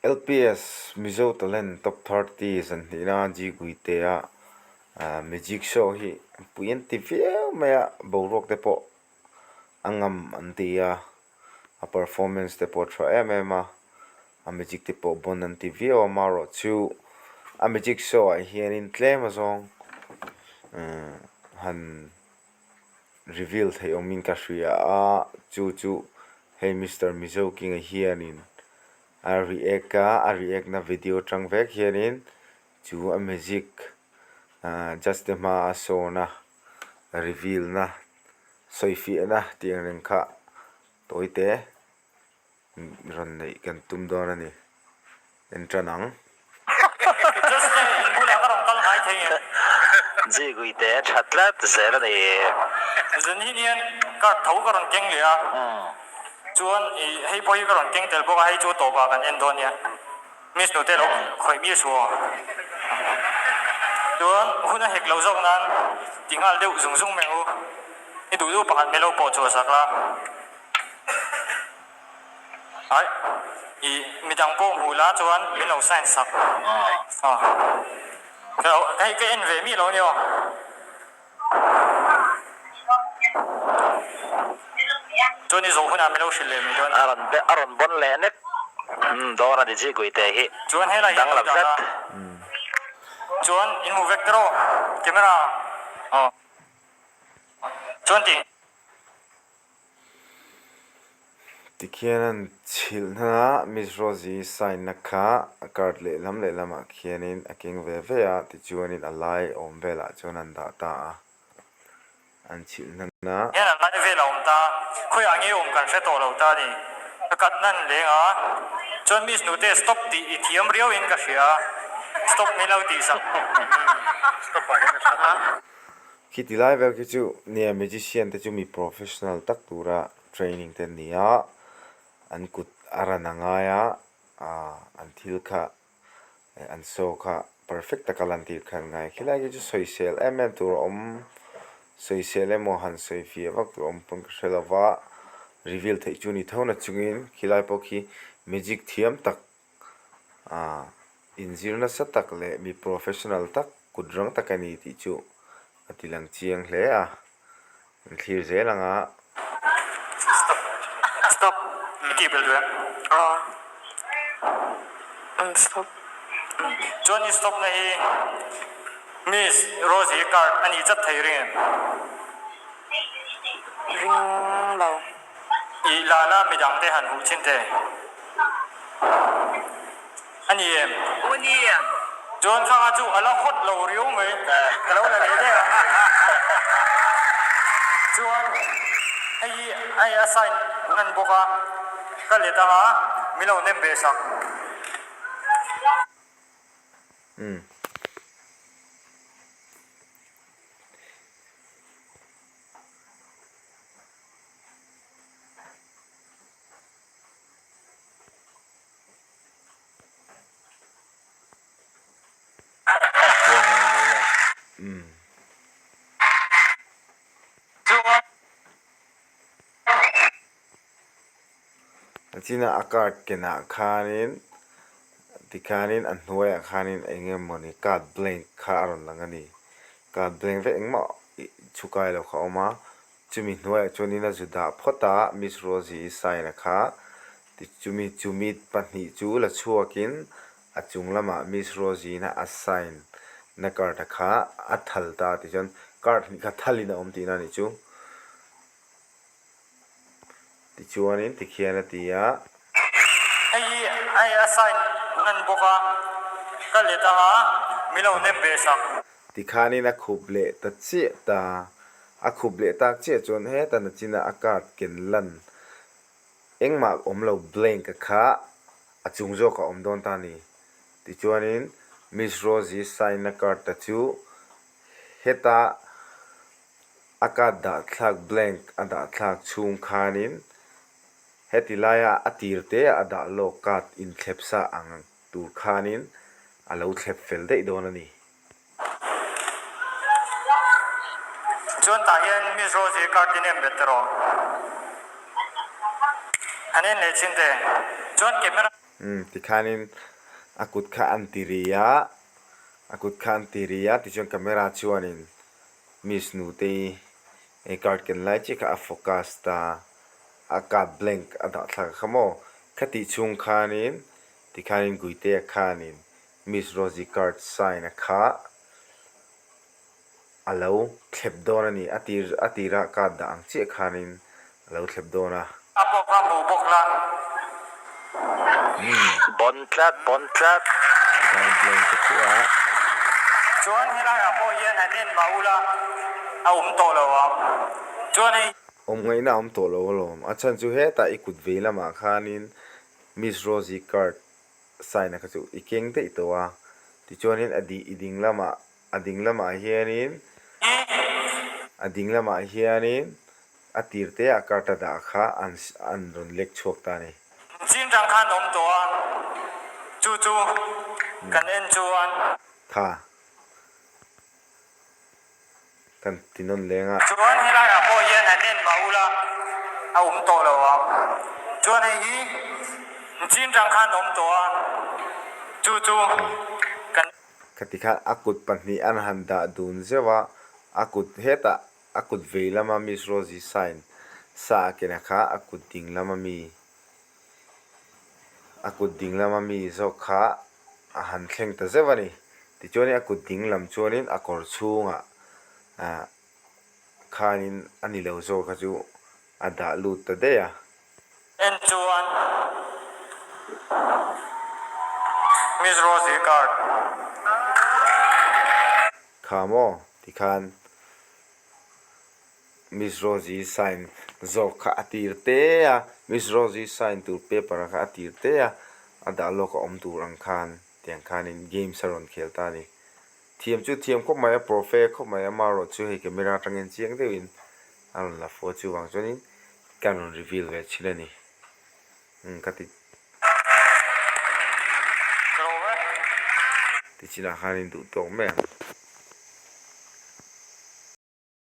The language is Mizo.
LPS Mizo Talent Top 30 zan hnihna G Guite-a magic show hi pui an ti viau mai a, boruak te pawh a ngam an ti a, a performance te pawh a tha em em a, a magic te pawh bon an ti viau a, amaherawhchu a magic show ah hianin tlem azawng han reveal theih awmin ka hria a, chu chu hei Mister Mizo King-a hianin a react a, a react na video atang vek hianin chu a magic ahh judge te hma a sawn a reveal na sawifiah na tih ang reng kha tawi te. Rawn neih kan tum dawn a ni. En tan ang. Zigui te tha tlat zel a ni. Zan hi hian card tho ka rawn keng leh a, chuan i hei pawh hi ka rawn keng tel bawk a, hei chu tawpah kan en dawn nia. Miss nute lo khawih mi su aw. Chuan hun a hek lo zawk nan ti nghal deuh zung zung mai ang u. I duh duh pakhat mai lo pawh chhuah sak la. Ai, i midang pawh hmuh la chuan min lo sign sak. Aw. Ka lo, hei ka en ve miah lo ania aw. Chuan i zawh hunah min lo hrilh leh mai dawn. A rawn be, a rawn bawn leh nek dawn a ni chi Guite hi. Chuan helai hian Danglam lo dah zet. la. Chuan in hmu vek tawh camera. Aw. Chuan ti. Tikhian an chhilh hna a, Miss Rosie sign na kha a card lehlam lehlamah khianin a keng ve ve a, tichuanin a lai awm velah chuan an dah ta a, an chhilh hna na. Hian a lai vel a awm ta, khawiah nge awm kan hre tawh lo ta a ni. Ka kat nan leng a, chuan Miss nute stop tih i thiam riauin ka hria, stop min lo tih sak. Stop ah hian a that a. Khiti lai vel khi chu nia magician te chu mi professional tak tura training te an ni a, an kut a ran a ngai a, ah an thil kha an show kha perfect taka lan tir kha an ngai. Khilai khi chu sawisel em em tur a awm, sawisel emaw han sawi fiah vak tur a awm pawn ka hre lo va, reveal theih chu ni tho na chungin khilai pawh khi magic thiam tak Ah, inzir nasa tak leh mi professional tak, kut rang tak a ni tih chu a ti lang chiang hle a, an thlir zel ang a. Stop, stop, i tih belh duh em? Aw, an stop. Chuan i stop na hi Miss Rosie card a nih chat thei ring em? Ring lo. I la la midang te han huh chin te a ni em? U ni. Chuan khanga chu a la hot lo riau mai ka lo la leh der a. Chuan hei hi hei a sign ngan bawk a, ka let anga min lo nem ve sak. Umm. A china a card kenah khanin tikhanin a hnuaiah khanin eng emawni card blank kha a rawn lang a ni card blank vek engmah chhukai lo kha a awm a. Chumi hnuaiah chuanin a zu dah phawt a, Miss Rosie-i sign a kha. Tichumi chumi pahnih chu la chhuakin a chung lamah Miss Rosie-ina a sign na card a kha a thal ta tichuan card hnih kha thalin a awm tihna a nih chu. Tichuanin tikhian a ti a. Hei hi hei a sign ngan bawk a, ka let anga min lo nem ve sak. Tikhanin a khup leh ta chiah ta. A khup leh tak chiah chuan heta nachina a card ken lan engmah awm lo blank a kha a chung zawk a awm dawn ta a ni. Tichuanin Miss Rosie sign na card ta chu heta a card dah thlak blank a dah thlak chhung khanin heti laia a tir te ah a dah lawk card inthlep sa ang tur khanin a lo thlep fel daih dawn a ni. Chuan tah hian Miss Rosie card in em bet rawh. Han en leh chin te. Chuan camera. Umm tikhanin a kut kha an ti ri a, a kut kha an ti ri a tichuan camera chuanin Miss Nutei ei card ken lai chiah kha a focus ta a card blank a dah thlak a kha maw khatih chhung khanin tikhanin Guitea khanin Miss Rosie card sign a kha a lo thlep dawn a ni a tir a tirah card dah ang chiah khanin a lo thlep dawn a. A pawh kha hmu bawk la. Bon tlat bon tlat. Tikhain blank a chhuah a. Chuan helaiah pawh hian han en mah ula a awm tawh lo ang. Chuan hei. Awm ngaihna a awm tawh lo alawm. A chhan chu hetah i kut vei lamah khanin Miss Rosie card sign a kha chu i keng daih tawh a. Tichuanin a dih i ding lamah a ding lamah hianin a ding lamah hianin a tir te ah card a dah kha an an rawn lek chhuak ta a ni. Chin tang khan awm tawh a, chu chu kan en chuan. Tha kan ti nawn leng a. Chuan helaiah pawh hian han en mah ula a awm tawh lo ang. Chuan hei hi chin tang khan awm tawh a, chu chu kan. Khati khan a kut pahnih an han dah dun zeuh a, a kut hetah a kut vei lama Miss Rosie sign sa a kena kha a kut ding lama mi a kut ding lama mi zawk kha a han thleng ta zeuh a ni. Tichuanin a kut ding lam chuanin a kawr chhungah ah khanin a ni lo zawk kha chu a dah lut ta daih a. En chuan Miss Rosie card. Kha maw tikhan Miss Rosie sign zawk kha a tir te a, Miss Rosie sign tur paper kha a tir te a, a dah lawk a awm tur ang khan tiang khanin games a rawn khel ta a ni. Thiam chu thiam khawp mai a, profe khawp mai a, amaherawh chu hei camera atangin chiang deuhin a rawn la fo chuvang chuanin kan rawn reveal ve thin a ni. Umm ka ti. Tichinah khanin duh tawk mai ang.